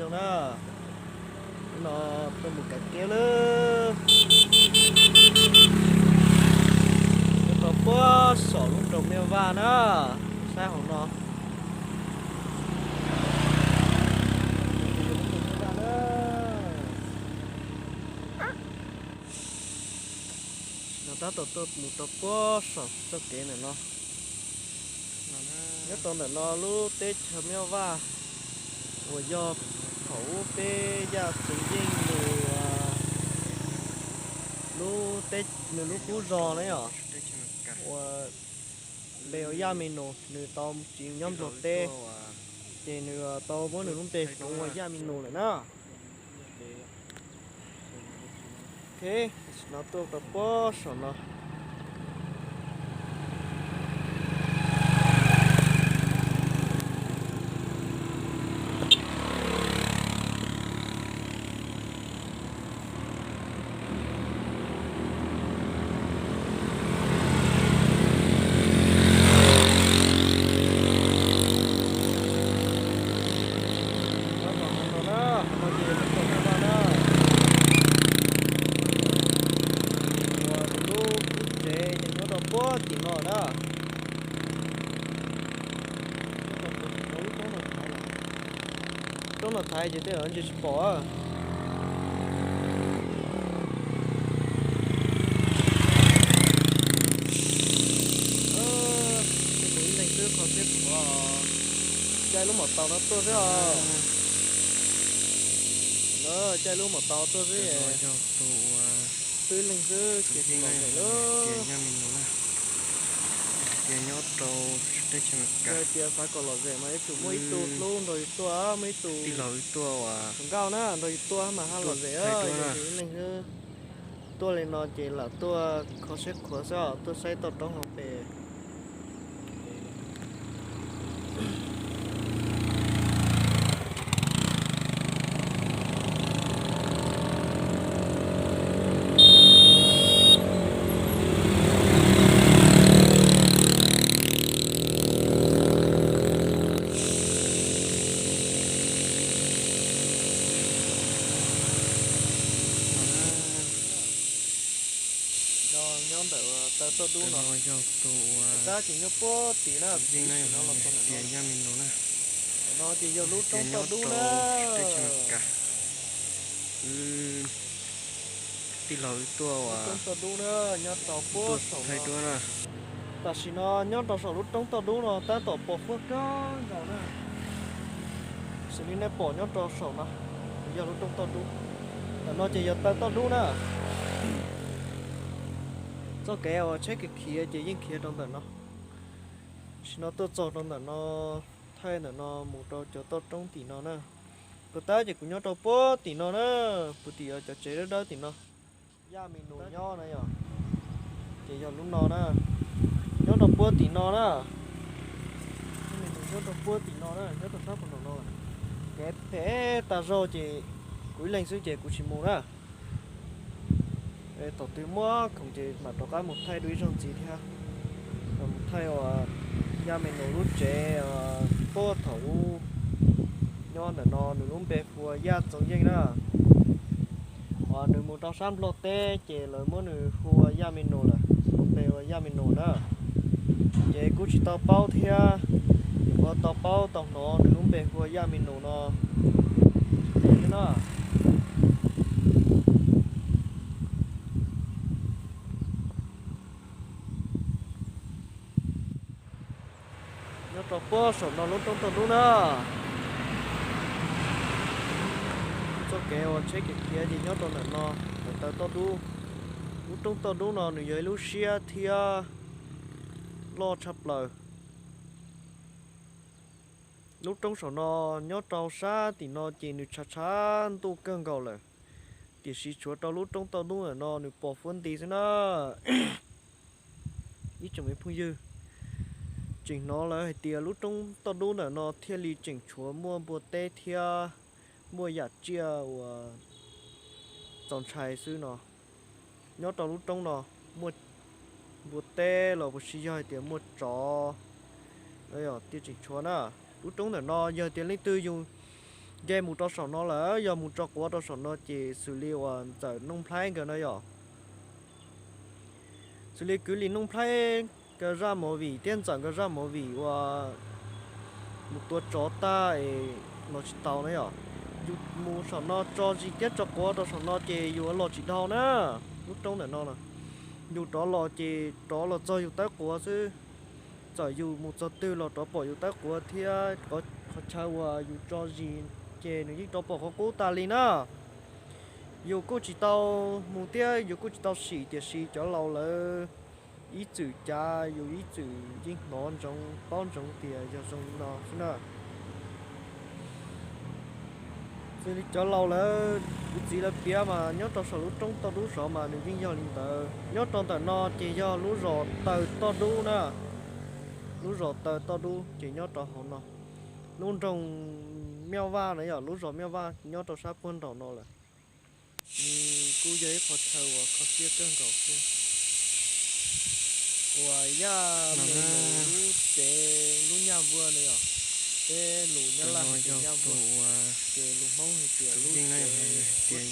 Na, no tuaj mus kav kiab lawm. Nyob rau puag saum lub roob Mej Vaj na, saib hauv no. No tab tom tuaj mus rau puag saum txoj kev ntawm no. Nyob rau ntawm no lub teb chaws Mej Vaj uas yog thaum ub peb Yaj Txoov Yeej nws lub teb, nws lub qub zos na yom, uas npe ua Yaj Me Nus, nws tau tsiv nyob Nplog teb, ces nws tau muab nws lub npe hloov ua Yaj Me Nus lawm na. Ok, no tuaj rau puag saum no. Tab tom no na, qhov no ces lub roob Mej Vaj na, uas nws lub qub tsev ces nyob rau puag tim no na. Roob no thaiv ces tej zaum ntshe tsis pom. Ib leeg xwb kho siab khuav, caij lub maum taus no tuaj xwb os. Caij lub maum taus tuaj xwb. Ib leeg xwb ces lom zem lawm. Tias nyob rau teb chaws Amelikas, yog tias xav kom lom zem mas yuav tsum muaj ib tug hlub nrog yus tuaj, muaj ib tug tij laug yus tuaj, tus nkauj na nrog yus tuaj mas haj lom zem. Yog ib leeg xwb tuaj li no ces lam tuaj kho siab khuav xwb os, tuaj saib toj roob hauv pes. No nyob ntawm taw toj dub no, tab sis nyob puag tim na, tias Yaj Me Nus na. No ces yog lub roob toj dub na. Tij laug wb tuaj, lub roob toj dub na, nyob rau puag saum no. Tam sim no nyob rau saum lub roob toj dub no tab tom pos huab kawg nkaus na. Xws li nej pom nyob rau saum no, yog lub roob toj dub. Ntawm no ces yog taw toj dub na. Txoj kev uas tsheb khiav khiav ces yeej khiav rau ntawm no. Tam sim no tuaj txog rau ntawm no, thaij ntawm no mus rau cov toj roob tim no na. Puas tab ces kuv nyob rau puag tim no na, puag tim cov tsev dawb dawb tim no. Yaj Me Nus nyob na yom, ces yog lub no na, nyob rau puag tim no na. Yaj Me Nus nyob rau puag tim no na, nyob rau sab puag nram no. Kev phem tas zog ces kuv ib leeg xwb ces kuv tsis mus na. Thaum twg muaj khoom ces mam rov qab mus thaij dua ib zaug ntxiv thiab. Mus thaij uas Yaj Me Nus lub tsev puag thaum ub nyob ntawm no, nws lub npe hu ua Yaj Txoov Yeej na. Nws mus rau sab Nplog teb ces lawv muab nws hu ua Yaj Me Nus lawm, lub npe hu ua Yaj Me Nus na. Ces kuj tsis tau paub thiab, kuv tau paub tau hnov nws lub npe hu ua Yaj Me Nus no thiab na. Nyob rau puag saum no lub roob toj dub na. Txoj kev uas tsheb khiav khiav ces nyob rau ntawm no, ntawm taw toj dub. Lub roob toj dub no nws yog ib lub siab thiab loj tshaj plaws. Lub roob saum no nyob rau sab tim no ces nws tshav tshav ntuj kawg nkaus lawm, tiam sis tshuav rau lub roob toj dub ntawm no nws pos huab nti xwb na. Ib tsoom me phooj ywg, tseem hnov lawv hais tias lub roob toj dub ntawm no thiaj li tseem tshuav muaj npua teb thiab muaj yam tsiaj uas txaus ntshai xwb no. Nyob rau lub roob no muaj npua teb los puas sis yog hais tias muaj tsov los yog tiaj tseem tshuav na. Lub roob ntawm no yog tias leej twg yus nce mus rau saum no lawm, yog mus tso quav rau saum no ces xws li uas Ntxawm Nuj Nplhaib nkawd na yom. Xws li kwv Lis Nuj Nplhaib nkawd zaj movie thiab Ntxawm nkawd zaj movie uas mus tua tsov tag es los tsis tau na yom. Yus mus saum no tso zis thiab tso quav rau saum no ces yus los tsis dhau na, lub roob ntawm no na. Yus rov los ces rov los txog yus tawb quav xwb. Txawm yus mus txog twg los rov pom yus tawb quav thiab qhov chaw uas yus tso zis ces nws yeej rov pom qhov qub tas li na. Yus kuj tsis tau mus thiab yus kuj tsis tau sim, tiam sis cov laus lawv ib txwm cav yus ib txwm yeej hnov ntsoov paub ntsoov tias yog zoo li no xwb na. Xws li cov laus lawv, kuv txiv lawv piav mas nyob rau saum lub roob toj dub saud mas nws yeej yog li ntawd. Nyob rau ntawm no ces yog lub zos Taw Toj Dub na. Lub zos Taw Toj Dub ces nyob rau hauv no. Lub nroog Miaj Vaj na yom, lub zos Miaj Vaj nyob rau sab puag nraum no lawm. Nws kuj yog ib qhov chaw uas kho siab kawg nkaus thiab. Uas Yaj Me Nus lub tsev, lub nyaj vuag na yom, peb lus Nyab Laj hais tias nyaj vuag, ces lus Hmoob hais tias lub tsev,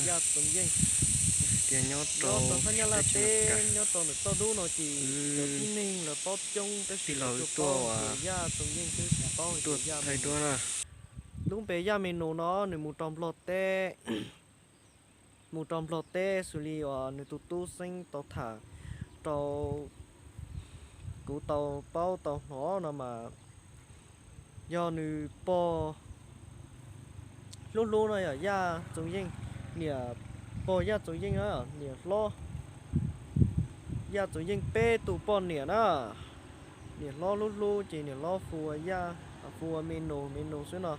Yaj Txoov Yeej. Nyob rau sab Nyab Laj teb, nyob rau ntawm toj dub no ces cov tib neeg lawv paub coob tab sis lawv tsuas paub tias Yaj Txoov Yeej xwb, tsis paub tias Yaj Me Nus. Lub npe Yaj Me Nus no nws mus rau Nplog teb, mus rau Nplog teb xws li uas nws tus tub Xeeb tau tham rau kuv tau paub tau hnov no mas, yog nws pog hlub hlub no yog Yaj Txoov Yeej, niam pog Yaj Txoov Yeej na, niam hlob Yaj Txoov Yeej peb tus poj niam na. Niam hlob hlub hlub ces niam hlob hu ua Yaj, hu ua Me Nus, Me Nus xwb no.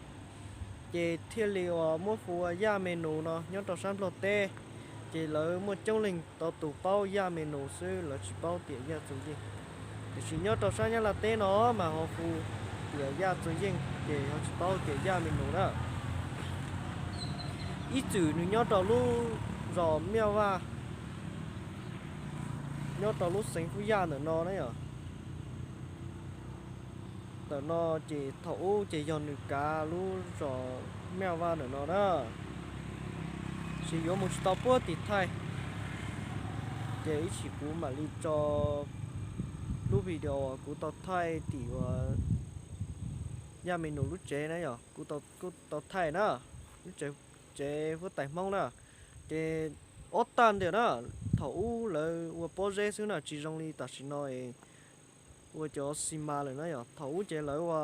Ces thiaj li uas muab hu ua Yaj Me Nus no nyob rau sab Nplog teb. Ces lawv muaj coob leej tau tus paub Yaj Me Nus xwb, lawv tsis paub tias Yaj Txoov Yeej. Tiam sis nyob rau sab Nyab Laj teb no mas ho hu tias Yaj Txoov Yeej, ces ho tsis paub tias Yaj Me Nus na. Ib txwm nws nyob rau lub zos Miaj Vaj, nyob rau lub xeev Hub Yaj ntawm no na yom. Ntawm no ces thaum ub ces yog nws kav lub zos Miaj Vaj ntawm no na. Sis yuav mus tsis tau puag tim thaij, ces ib tsam kuv mam li tso lub video uas kuv tau thaij tim uas Yaj Me Nus lub tsev na yom, kuv kuj tau thaij na, lub tsev, tsev huab tais Hmoob na. Ces ob tag ntawm na, thaum ub lawv ua pob zeb xwb na, tsis zoo li tam sim no es ua cov xi mas lawm na yom. Thaum ub ces lawv ua,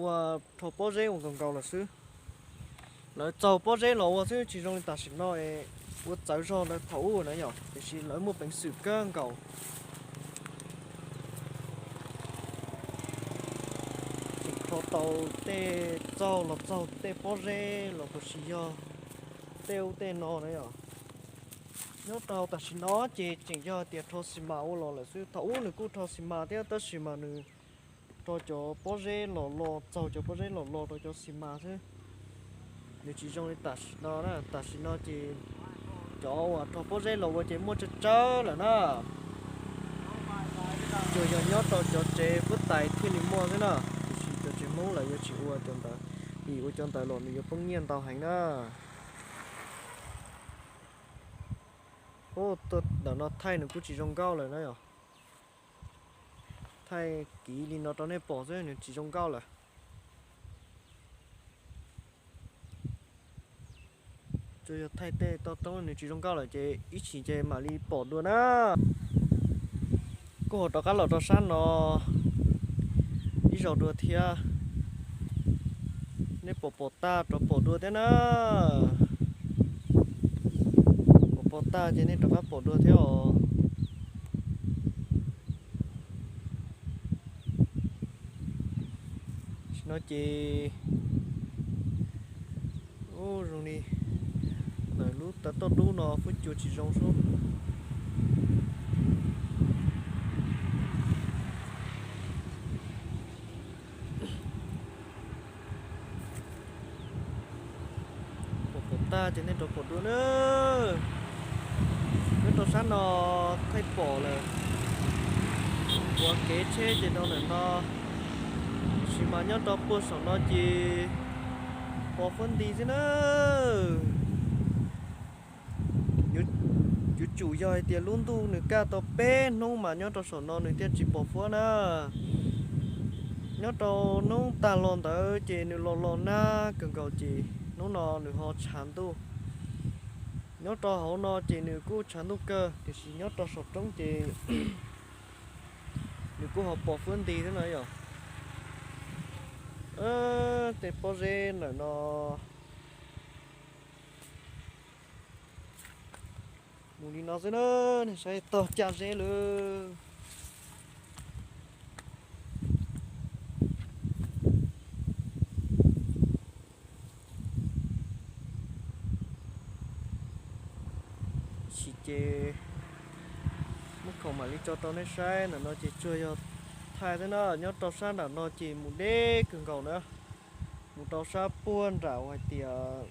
ua rho pob zeb ua nkaus nkaus lawm xwb. Lawv txaug pob zeb los ua xwb, tsis zoo li tam sim no es ua txawv zog lawv thaum ub na yom, tiam sis lawv muaj peev xwm kawg nkaus. Tseem rho tau tej, txaug los txaug tej pob zeb los puas sis yog tej ub tej no na yom. Nyob rau tam sim no ces tseem yog tias rho xi mas ua los lawm xwb. Thaum ub nws kuj rho xi mas thiab tab sis mas nws rho cov pob zeb los lo, txaug cov pob zeb los lo rau cov xi mas xwb. Nws tsis zoo li tam sim no na, tam sim no ces cov uas rho pob zeb los ua ces muaj tsawg tsawg lawm na. Tsuas yog nyob rau cov tsev huab tais thiaj li muaj xwb na, tiam sis cov tsev Hmoob lawv yuav tsis ua cov ntawd, vim ua cov ntawd los nws yuav poob nyiaj ntau heev na. Ub, ntawm no thaij nws kuj tsis zoo nkauj lawm na yom. Thaij kiv li no rau nej pom xwb, nws tsis zoo nkauj lawm. Tsuas yog thaij tej toj roob nws tsis zoo nkauj lawm ces ib tsam ces mam li pom dua na. Kuj ho rov qab los rau sab no ib zaug dua thiab. Nej pom pom tag rov pom dua thiab na. Pom pom tag ces nej rov qab pom dua thiab os. Tam sim no ces, ub, zoo li ntawm lub taw toj dub no kuj cua tsis zoo sub. Pom pom tag ces nej rov pom dua na. Nyob rau sab no thaij pom lawm. Ua kev tsheb ces rau ntawm no, tiam Tab sis mas nyob rau puag saum no ces pos fuab nti xwb na. Yuav tsum yog hais tias lub ntuj nws kaj tau peb hnub mas nyob rau saum no nws thiaj tsis pos fuab na. Nyob rau hnub tag los ntawd ces nws los los nag kawg nkaus ces hnub no nws ho tshav ntuj. Nyob rau hauv no ces nws kuj tshav ntuj kawg tiam sis nyob rau saum roob ces nws kuj ho pos fuab nti thiab no yom. Tej pob zeb ntawm no mus li no xwb na, nej saib tog caj zeb lawm. Tab sis ces muab khoom mam li tso rau nej saib, ntawm no ces tsuas yog thaij xwb na, nyob rau sab nram no ces mus deb kawg nkaus na, mus rau sab puag nram uas hais tias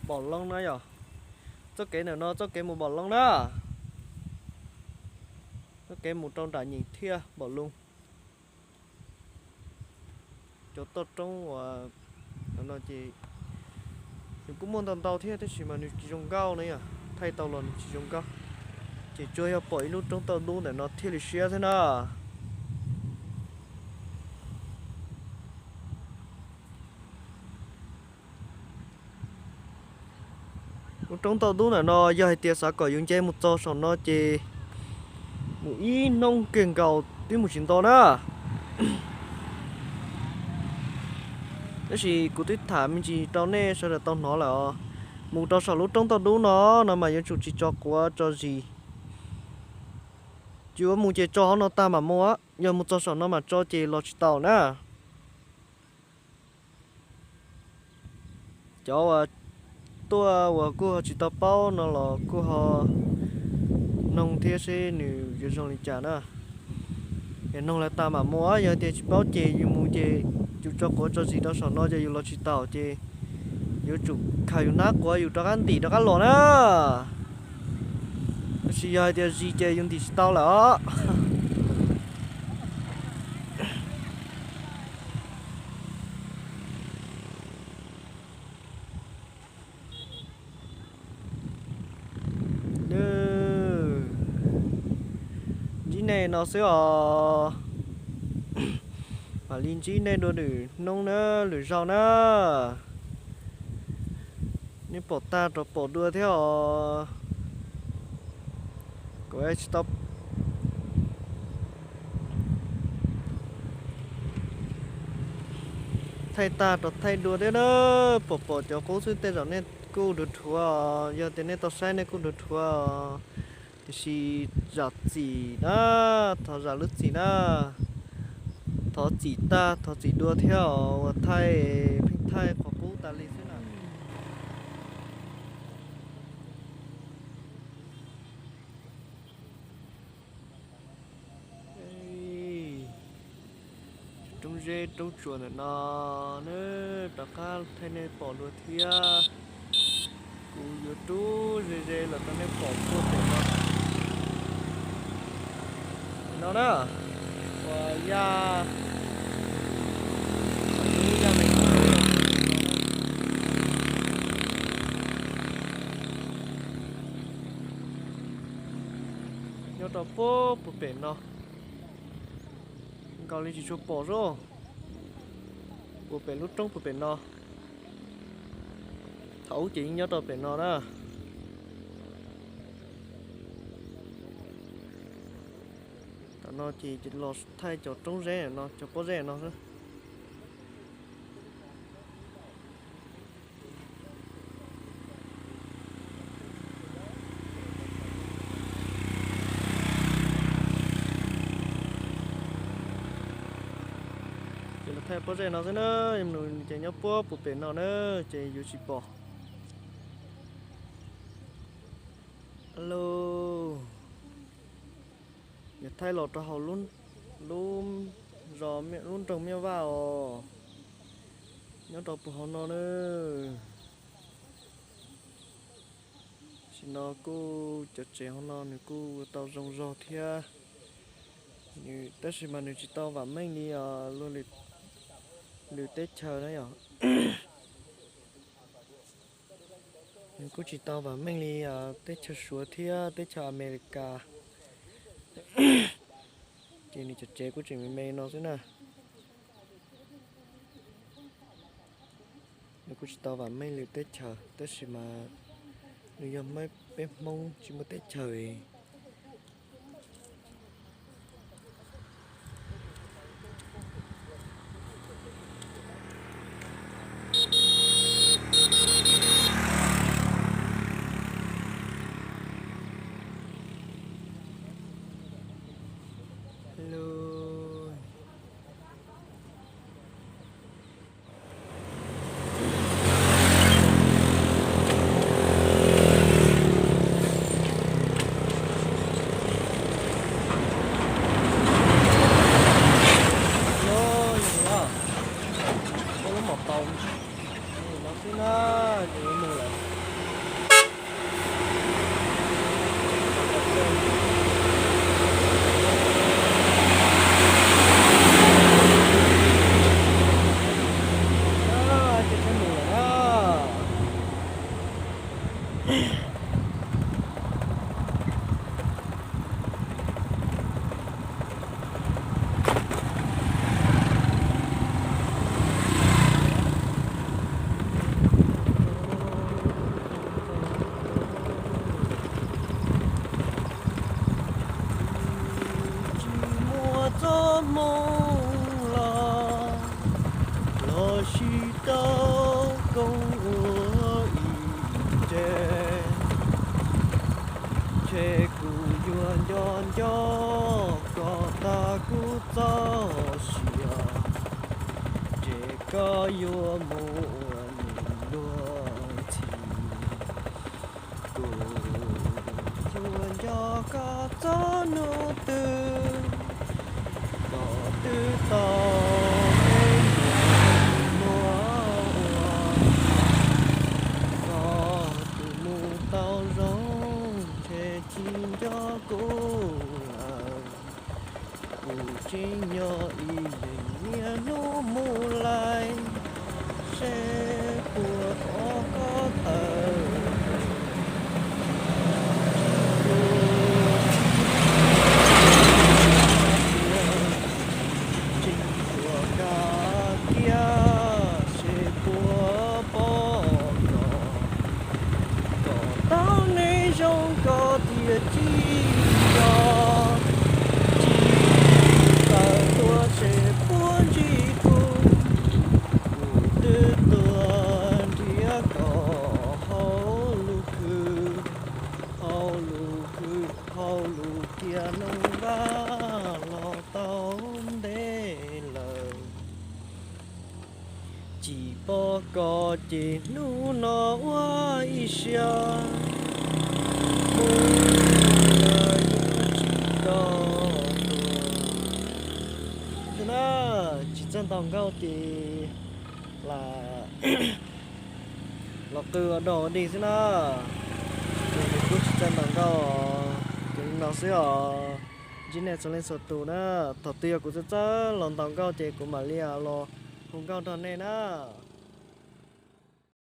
Pom Loob na yom. Txoj kev ntawm no txoj kev mus Pom Loob na, txoj kev mus rau nram Nyeem Thiaj Pom Loob. Cov toj roob uas no ces nws kuj muaj ntau ntau thiab tab sis mas nws tsis zoo nkauj na yom, thaij tau los nws tsis zoo nkauj. Ces tsuas yog pom ib lub roob toj dub ntawm no thiaj li siab xwb na. Lub roob toj dub ntawm no yog hais tias xav kom yus nce mus txog saum no ces mus ib hnub kawg nkaus twb mus tsis nto na. Tab sis kuv twb tham me ntsis rau nej sawv daws tau hnov lawm os. Mus rau saum lub roob toj dub no, no mas yuav tsum tsis tso quav tso zis. Tsis ua mus ces tso hauv no tag mam mus, yog mus txog saum no mam tso ces los tsis tau na. Cov uas tuaj uas kuj ho tsis tau paub no los kuj ho noog thiab seb nws yuav zoo li cas na. Es noog lawv tas mam mus, yog tias tsis paub ces yus mus ces yus tso quav tso zis rau saum no ces yus los tsis taus ces yuav tsum khaws yus hnab quav yus rov qab ntim rov qab los na. Tab sis yog hais tias zis ces yus ntim tsis tau lawm os. Ntsib nej no xwb os. Mam li ntsib nej dua lwm hnub na, lwm zaug na. Nej pom tag rov pom dua thiab os. Kuv tsis tau thaij tag rov thaij dua thiab na. Pom pom cov qub xwb tej zaum nej kuj dhuav dhuav os, yog tias nej tau saib nej kuj dhuav dhuav os. Tiam sis zam txim na, thov zam lub txim na. Thov txim tag thov txim dua thiab os, uas thaij pheej thaij qhov qub tas li xwb na. Roob zeb roob tsuas ntawm no na, rov qab thaij nej pom dua thiab. Kuv yuav rub ze ze los rau nej pom puag pem no. No na, uas yaj, yaj me nyob rau puag puag pem no. Nkaus li tsis tshua pom zoj. Puag pem lub roob puag pem no. Thaum ub ces yeej nyob rau pem no na. Tam no ces los thaij cov roob zeb no, cov pob zeb no xwb. Ces los thaij pob zeb no xwb na, ces nyob puag puag pem no na, ces yuav tsis pom. Alo, yuav thaij los rau hauv lub, lub zos, lub nroog Miaj Vaj os, nyob rau puag hauv no na. Tam sim no kuj cov tsev hauv no nws kuj ua tau zoo zog thiab, tab sis mas nws tsis tau vam meej li luag li lwm teb chaws na yom. Nws kuj tsis tau vam meej li teb chaws Suav thiab teb chaws Amelikas. Ces nws cov tsev kuj tseem me me no xwb na. Nws kuj tsis tau vam meej lwm teb chaws tab sis mas nws yog peb Hmoob tsis muaj teb chaws. Hello. Lub mom tau no xwb na, ces yuav mus lawm. Ces peb mus lawm na. Tsis muaj txoj hmoo los, los sis tau koob ua ib tse, ntshe kuv yuav nco nco kom tag kuv txoj sia, ces koj yuav mus ua nws luag ntxhi. Kuv yuav nco koj txoj hnub twg, kom twb tau peb nyuam muaj ua, koj twb mus tau zoo, ntshe tsis nco kuv lawm. Kuv tseem nyob ib leeg niaj hnub mus laij, seb puas pom koj tawm. Tseem tuaj kab kiab seb puas pom koj, kom tau neeg zoo koj thiaj tsis nco. Tsis tawm tuaj seb puas ntsib kuv, kuv twb tuaj nrhiav koj hauv lub khw, hauv lub khw, hauv lub tiaj noog vaj los tau ntev lawm. Tsis pom koj ces hnub no ua ib siab, mus yuav tsis tau tuaj. Xwb na, tsis txawj ntaus nkauj ces lam los qw ua dog ua dig xwb na. Ces nws kuj tsis txawj ntaus nkauj, ces li no xwb os. Ntsib nej txhua leej txhua tus na, thaum twg yog kuv txawj txawj los ntaus nkauj ces kuv mam li los hu nkauj nrog nej na.